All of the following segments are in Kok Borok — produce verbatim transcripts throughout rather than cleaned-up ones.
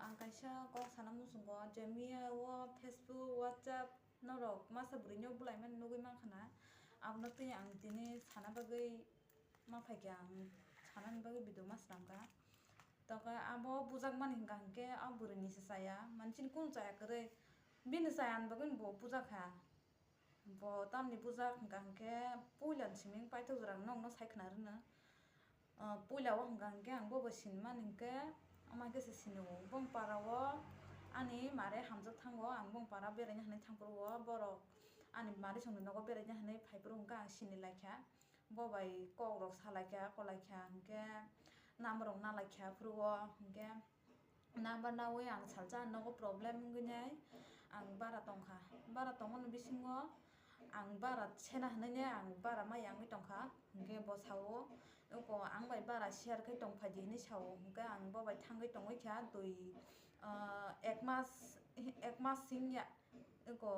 Ang kaisa kok sana muchungo je miya o Facebook, WhatsApp norok masa bwrwi no bwlai mani nugwi mankha na, abono twi ang tini sana bagwi ma phaikha, ang sanani bagwi video ma swnamkha. Tokhe abo bujak mani hwnkha hwnkhe o bwrwini se chaya, mansini kunu chaya kwrwi, bini chaya ni bagwi bo bujak kha. Bo tamni bujak hwnkha hwnkhe puila ni simi paithak jora nokno sai khna rwno. Ah, puila o hwnkha hwnkhe ang bo bai sinimani hwnkhe, ama khe se sinio. Bong para o ani mare hamjak thango, ang bong para beraina hinwi thangphuru o borok ani mare songni nogo beraina hinwi phaiphuru hwnkhe ang sini laikha. Bo bai kok rok sa laikha, kok laikha hwnkhe number rok na laikha phuru o hwnkhe. Number nawi ang salsa nogo problem wngwi nai, ang bara tongkha, bara tongmani bisingo ang bara sena hinwi nai ang bara ma yangwi tongkha, hwnkhe bo sao, "Oko ang bai bara share khe tongphai di," hinwi sao, hwnkhe ang bo bai thangwi tongwi kha twi, ah, ek mas, ek mas sing ya, oko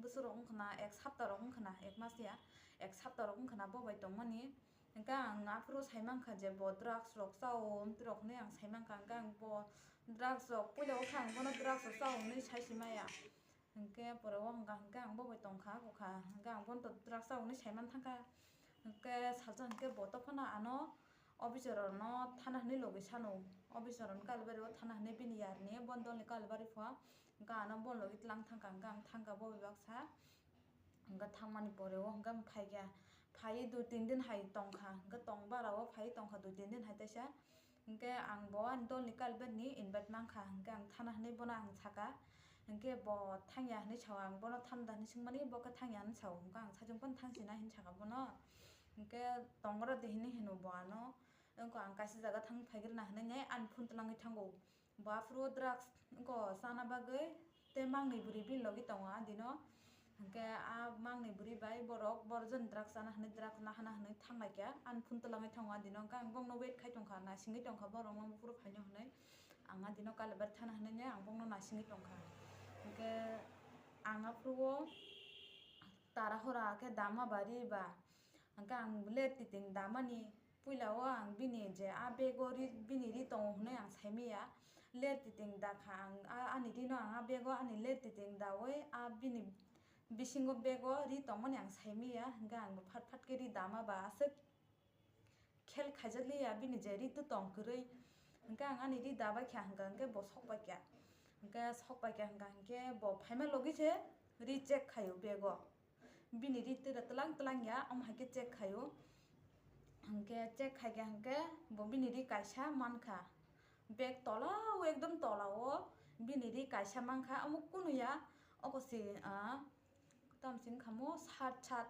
bwswk rok wngkha na, ek sapta rok wngkha na, ek mas ya, ek sapta rok wngkha na bo bai tongmani. Hwnkhe ang aphuru sai mankha je bo drugs rok chao, amtwi rok hinwi ang sai mankha, hwnkhe ang bo drugs rok puila o khe ang bono drugs rok chao hinwi sai si maya. Hwnkhe pore o hwnkha hwnkhe ang bo bai tongkha, kokha hwnkhe ang bono to drugs chao hinwi sai man thangkha. Hwnkhe salsa hwnkhe bo tophano ano officer rokno thana hinwi logi sano, officer rokno Kalibari o thana hinwi bini yarni, bono dolni Kalibari pho, hwnkhe ano bono logi tlang thangkha, hwnkhe ang thangkha bo bai baksa. Hwnkhe thangmani pore o hwnkhe phaikha, phaiwi dui tin din hai tongkha, hwnkhe tong bara o phaiwi tongkha dui tin din hai teisa. Hwnkhe ang bo ani dolni Kalibari ni invite mankha, hwnkhe ang thana hinwi bono ang sakha, hwnkhe bo thangya hinwi sao, ang bono thanda hinwi swngmani bo khe thangya hinwi sao, hwnkhe ang saichung phano thangsinai hinwi sakha bono, hwnkhe tongra de hinwi hino bo ano, wngkha ang kaisa jaga thang phaigrwna hinwi ani phone twlangwi thango. Bo aphuru drugs wngkha chana bagwi tei mangni bwrwi bini logi tongo a dino. Hwnkhe a mangni bwrwi bai borok borokjani drugs chana hinwi drugs nahana hinwi thanglaikha. Ani phone twlangwi thango a dino, hwnkhe ang bongno wait khai tongkha, naisingwi tongkha borokno buphuru phaino hinwi. Ang a dino Kalibari thana hinwi ang bongno naisingwi tongkha. Hwnkhe ang aphuru o tara hora khe dama bari ba, hwnkhe ang ler titing damani. Puila o ang bini je a bag o ri, bini ri tongo hinwi ang saimaya. Ler titing dakha ang a, ani rino ang a bag o ani ler titing dawi a bini bisingo bag o ri tongmani ang saimaya. Hwnkhe ang bo phat phat khe ri dama ba aswk khel khaijakliya bini je ri tu tong kwrwi. Hwnkhe ang ani ri dabaikha hwnkha hwnkhe bo sokbaikha. Hwnkhe sokbaikha hwnkha hwnkhe bo phaima logi se ri check khaio bag o. Bini ri tira tlang tlang ya, omo hai khe check khaio. Hwnkhe check khai khe hwnkhe bo bini ri kaisa mankha. Bag tola o, ekdom tola o bini ri kaisa mankha, omo kunu ya. Oko se, ah, tamo sini khamo shirt, shirt,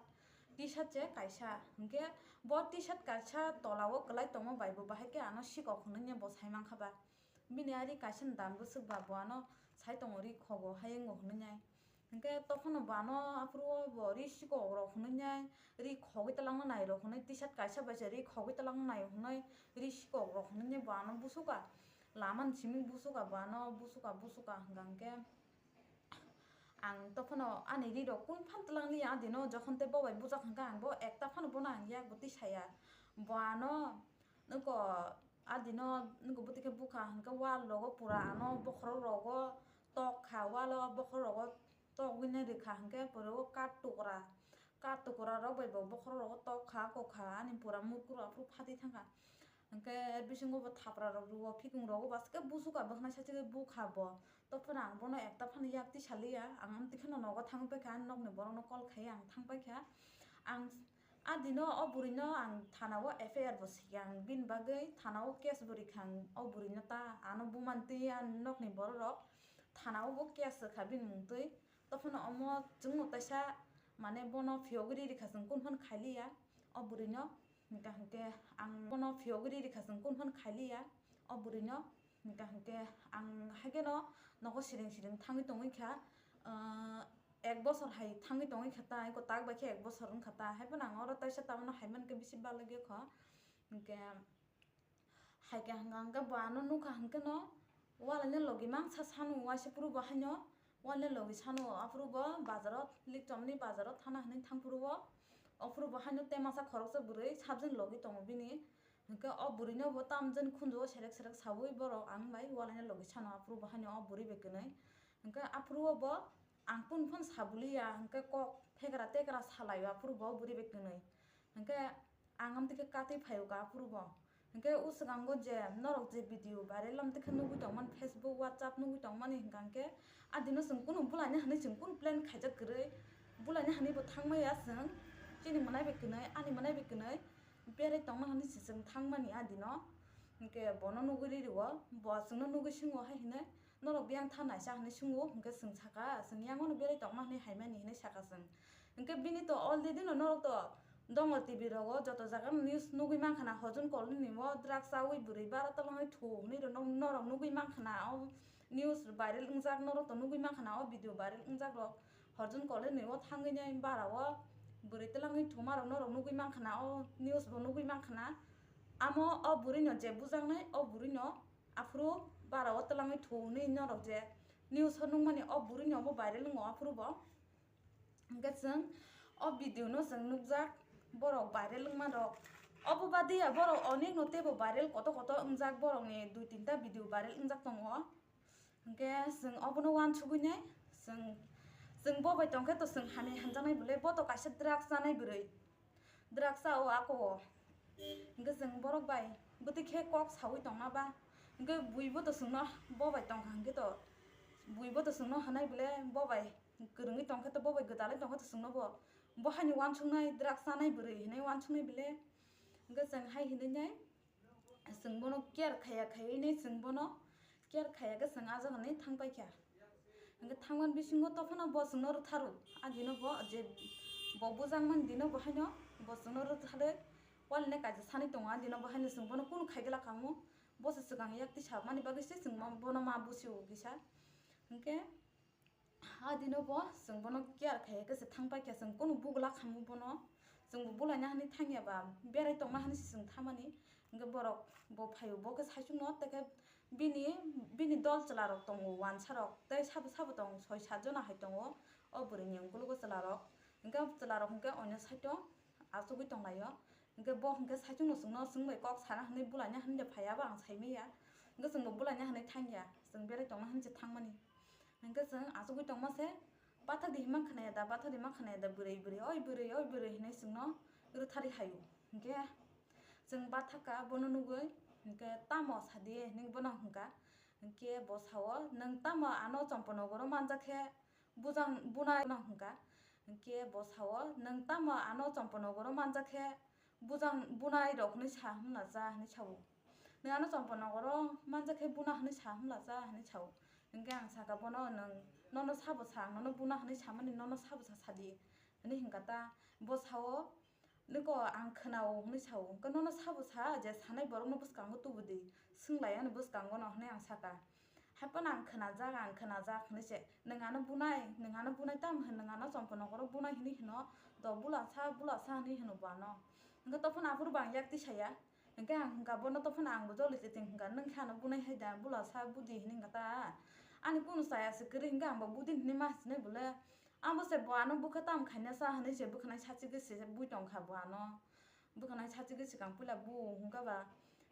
T-shirt se kaisa. Hwnkhe bo T-shirt kaisa tola o kwlai tongma bai bo bahai khe ano sikok hwnwi bo sai mankha ba. Bini ari kaisa ni dam bwswk ba bo ano sai tongo ri khogo hai wngo hwnwi nai. Hwnkhe tophano bo ano aphuru o bo ri sikok rok hwnwi nai, ri khogwi twlangna nai rok hwnwi, T-shirt kaisa bai se ri khogwi twlangna nai hwnwi ri sikok rok hwnwi bo ano busuka. Lama ni simi busuka bo ano busuka busuka hwnkha hwnkhe ang tophano ani ri rok kun phan twlangli ya adino jokhon tei bo bai bujak hwnkha ang bo ekta phano bono ang yak bo tisaya. Bo ano nuko adino nuko bwtwi khe bukha hwnkhe wall rogo pura ano bokhorok rogo tok kha, wall o bokhorok rogo togwi nai rwkha hwnkhe pore o kath tukra, kath tukra rok bai bo bokhorok rogo tok kha, kok kha ani pura murkuro aphuru phatwi thangkha. Hwnkhe bisingo bo thapra rok rwo, phikung rogo baske busuka, bwkhwnai sachigwi bukha bo. Tophano ang bono ekta phano yak tisaliya, ang amtwi kheno nogo thangwi paikha, ani nokni borokno call khaiwi ang thang paikha. Ang adino o bwrwino ang thana o F I R bo sika, ang bini bagwi thana o case bo rikha, ang o bwrwino ta ano bumantwi ani nokni borok rok thana o bo case rwkha bini mungtwi. Tophano omo chwngno taisa mane bono phiyogwi ri rikha, chwng kunu phano khailiya o bwrwino. Hwnkha hwnkhe ang bono phiyogwi ri rikha, chwng kunu phano khailiya o bwrwino. Hwnkha hwnkhe ang haikhe no nogo siring siring thangwi tongwi kha, ah, ek bosor hai thangwi tongwi kha ta, eko tak bai khe ek bosor wngkha ta, haiphano ang oro taisa tamano hai mankhe bisi balai kha. Hwnkhe Haikhe hwnkha hwnkhe bo ano nukha hwnkhe no, walaino logi mangsa sanu waisa phuru bo haino, walaino logi sanu aphuru bo bazaro, Likchomni bazaro thana hinwi thangphuru o, ophuru bo haino temasa khoroksa bwrwi sabjani logi tongo bini, Hwnkhe o bwrwino bo tamjani khunju o serek serek sawi borok ang bai walaina logi sano aphuru bo haino o bwrwi bai kwnwi. Hwnkhe aphuru o bo ang kunu phano sabuliya, hwnkhe kok phekra tekra salaio aphuru bo o bwrwi bai kwnwi. Hwnkhe ang amtwi khe katwi phaio ka aphuru bo. Hwnkhe o swkango je norok je video viral amtwi khe nugwi tongmani, Facebook, WhatsApp nugwi tongmani hwnkha hwnkhe a dino chwng kunu bulaina hwnwi chwng kunu plan khaijak kwrwi, bulaina hwnwi bo thangmaya chwng. Chini mwnai bai kwnwi, ani mwnai bai kwnwi berai tongna hwnwi se chwng thangmani a dino. Hwnkhe bono nugwi riri o, bo chwngno nugwi swngo hai hwnwi, "Norok biyang tha naisa?" hwnwi swngo. Hwnkhe chwng saka, "Chwng yangono berai tongma hwnwi haimani," hwnwi saka chwng. Hwnkhe bini to already no norok to dongo T V rogo, joto jaga news nugwi mankha na, hojun kolni o drugs chawi bwrwi bara twlangwi thu hwnwi rw norok nugwi mankha na, o news viral wngjak norok to nugwi mankha na, o video viral wngjak rok. Horjun koleni o thangwi nai bara o bwrwi twlangwi thuma rok norok nugwi mankha na, o news bo nugwi mankha na. Amo o bwrwi no je bujaknai, o bwrwi no aphuru bara o twlangwi thu hwnwi norok je news o nukmani, o bwrwi no bo viral wngo aphuru bo. Hwnkhe chwng o video no chwng nukjak borok viral wngma rok. Obo badia borok onek no teibo viral koto koto wngjak, borokni dui tinta video viral wngjak tongo. Hwnkhe chwng obono uansugwi nai, chwng, chwng bo bai tongkhe to chwng hamya hamjaknai bwle, bo to kaisa drugs chanai bwrwi, drugs cha o ako o. Hwnkhe chwng borok bai bwtwi khe kok sawi tongma ba, hwnkhe bui bo to chwngno bo bai tongkha hwnkhe to, bui bo to chwngno hwnai bwle bo bai kwrwngwi tongkhe to, bo bai gwdalwi tongkhe to chwngno bo, bo haino uansuknai drugs chanai bwrwi hinwi uansuknai bwle. Hwnkhe chwng hai hinwi nai. Chwng bono care khaya khaywi nai chwng bono care khaya khe chwng ajak hinwi thang paikha. Hwnkhe thangmani bisingo tophano bo chwngno rwtharu. A dino bo je bo bujakmani dino bo haino bo chwngno rwtharwi walina kaisa sanwi tongo. A dino bo haino chwng bono kunu khai glak kamo. Bo se swkang yak twi samani bagwi se chwng bono ma busi o kisa. Hwnkhe A dino bo chwng bono care khaiya khe se thang paikha, chwng kunu bugula khamu bono, chwng bo bulaina hwnwi thangya ba berai tongna hwnwi se chwng thamani. Hwnkhe borok bo phaio, bo khe saichung no tei khe bini, bini dol chwla rok tongo, uansa rok tei sabo sabo tong soi sat jona hai tongo o bwrwi ni ukologo chwla rok. Hwnkhe chwla rok hwnkhe oino side o achugwi tonglaio. Hwnkhe bo hwnkhe saichung no chwngno chwng bai kok sana hwnwi bulaina hwnwi phaiya bo ang saimanya. Hwnkhe chwng bo bulaina hwnwi thangya, chwng berai tongna hwnwi se thangmani. Hwnkhe chwng achugwi tongma se, "Bathak di hima khwnaya da, bathak di hima khwnaya da, bwrwi, bwrwi, oi bwrwi, oi bwrwi," hwnwi chwngno rwtharwi haio. Hwnkhe chwng bathak kha bono nugwi, hwnkhe, "Tamo sadi?" hwnwi bono hwnkha. Hwnkhe bo sao, "Nwng tamo ano Chomponogoro manjak khe bujang bunai?" bono hwnkha. Hwnkhe bo sao, "Nwng tamo ano Chomponogoro manjak khe bujang bunai rok hwnwi sa hwnla cha?" hwnwi sao. "Nwng ano Chomponogoro manjak khe buna hwnwi sa hwnla cha?" hwnwi sao. Hwnkhe ang sakha bono, "Nwng nono sabo sa, ang nono buna hwnwi samani nono sabo sa sadi," hwnwi hwnkha ta. Bo sao, "Niko ang khwnao," hwnwi sao. Hwnkhe, "Nono sabo sa, je sanai borokno bwskango tubudi, swnglai ani bwskangono," hwnwi ang sakha. Haiphano ang khwnajak, ang khwnajak hwnwi se, "Nwng ano bunai, nwng ano bunai tamo hwn, nwng ano Chomponogoro bunai," hwnwi hwno, "Do bula sa, bula sa," hwnwi hwno bo ano. Hwnkhe tophano aphuru bo ang yak tisaya. Hwnkhe ang hwnkha bono tophano ang bo joli twi hwnkha, "Nwng khe ano bunai hai da, bula sa budi," hwnwi hwnkha ta. Ani kunu chaya se kwrwi hwnkhe ang bo budi hwnwi ma sinai bole. Abo se bo ano bwkha tam khaina cha hwnwi se bwkhanai sachigwi se bui tongkha bo ano. Bwkhanai sachigwi swkang puila bu hwnkha ba.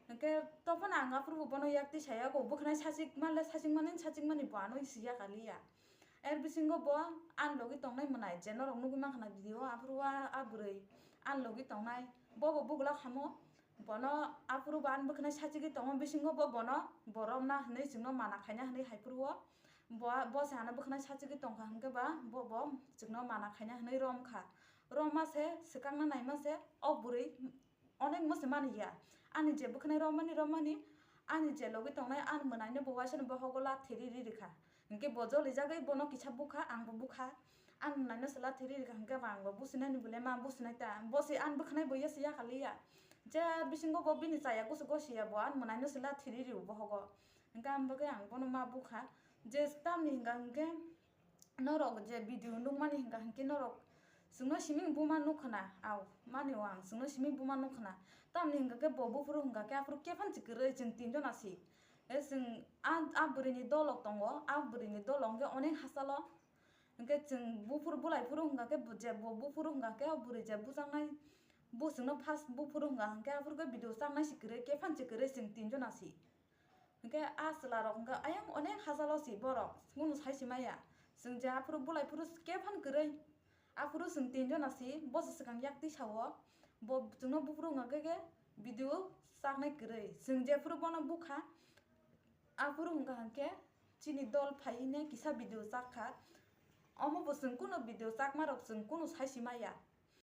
Hwnkhe tophano ang aphuru bo bono yak tisaya, ko bwkhanai sachik manle sachik mani, sachik mani bo ano siya kaliya. Er bisingo bo ani logi tongnai mwnai, je norok nugwi mankha na video, aphuru a, a bwrwi ani logi tongnai, bo bo bugula khamo. Bono aphuru bo ani bwkhanai sachigwi tongma bisingo bo bono bo romna hwnwi chwngno mana khaina hwnwi haiphuru o. Bo, bo se ano bwkhanai sachigwi tongkha hwnkhe ba bo, bo chwngno mana khaina hwnwi romkha. Romma se, swkangna naima se, o bwrwi onek mo se mani ya. Ani je bwkhanai romani, romani, ani je logi tongnai ani mwnaino bo waisano bohogo lathi ri ri rikha. Hwnkhe bo jolijagwi bono kisa bukha, ang bo bukha. Ang mwnaino se lathi ri rikha hwnkhe ba ang bo businani bole ma businai ta. Bo se ang bwkhanai bo ya se ya kaliya. Je bisingo bo bini chaya kusu gosi ya bo ang mwnaino se lathi ri ri bohogo. Hwnkhe ang bagwi ang bono ma bukha. Je tamni hwnkha hwnkhe norok je video nukmani hwnkha hwnkhe norok chwngno simi buma nukha na, au, mani o ang chwngno simi buma nukha na. Tamni hwnkha khe bo buphuru hwnkha khe aphuru khe phan si kwrwi chwng tinjon asi. E chwng a, a bwrwini dolok tongo, a bwrwini dolok hwnkhe onek hachalo. Hwnkhe chwng buphuru bulai phuru hwnkha khe bo je bo buphuru hwnkha khe o bwrwi je bujaknai Bo chwngno first buphuru hwnkha hwnkhe aphuru khe video chaknai si kwrwi, khe phan si kwrwi, chwng tinjona si. Hwnkhe a chwla rok hwnkha ayang onek hachalo si borok, kunu sai si maya. Chwng je aphuru bulai phuru khe phan kwrwi, aphuru chwng tinjona si, bo se swkang yak twi sao, bo chwngno buphuru hwnkha khe, khe video chaknai kwrwi. Chwng jephuru bono bukha, aphuru hwnkha hwnkhe chini dol phai hwnwi kisa video chakha. Omo bo chwng kunu video chakma rok chwng kunu sai si maya.